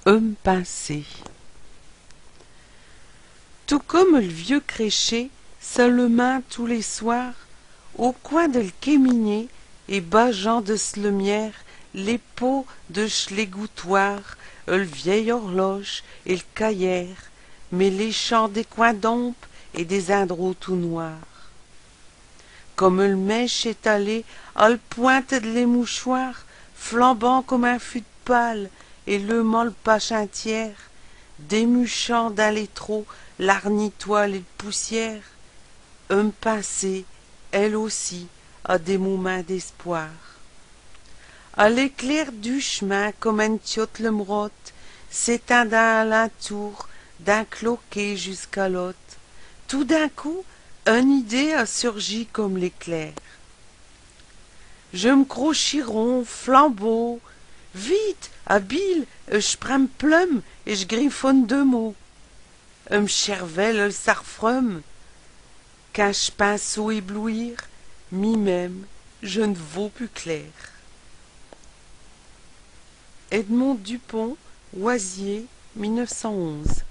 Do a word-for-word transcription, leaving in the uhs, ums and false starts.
Eum pinsée. Tout comme el vieux créchet s'allummint tous les soirs, au coin del quéminée et bajant de s'lumière les pots de ch'légouttoir, el vieille horloge et l'cahière, mêlés chant des coins d'ombe et des indrots tout noirs. Comme el mèche étalée à l'pointe de les mouchoirs, flambant comme un fu d'pale et leumant l'pache intière, démuchant dins les tros l'arnitoile et l'poussière, eum pinsée, elle aussi, a des momints d'espoir. À l'éclair du ch'min, comme eune tiote l'emrote, s'étindant à l'intour, d'un cloquer jusqu'à l'aute, tout d'un coup, eune idée a surgi comme l'éclair. J'me cros chiron, flambeau, vite, habile, j'prinds m'plume et j'griffonne deux mots. Eum chervelle el s'arfreum, quand j'pinse éblouir, mi-même, je n'vos pus clair. Edmond Dupont, Oisier, mille neuf cent onze.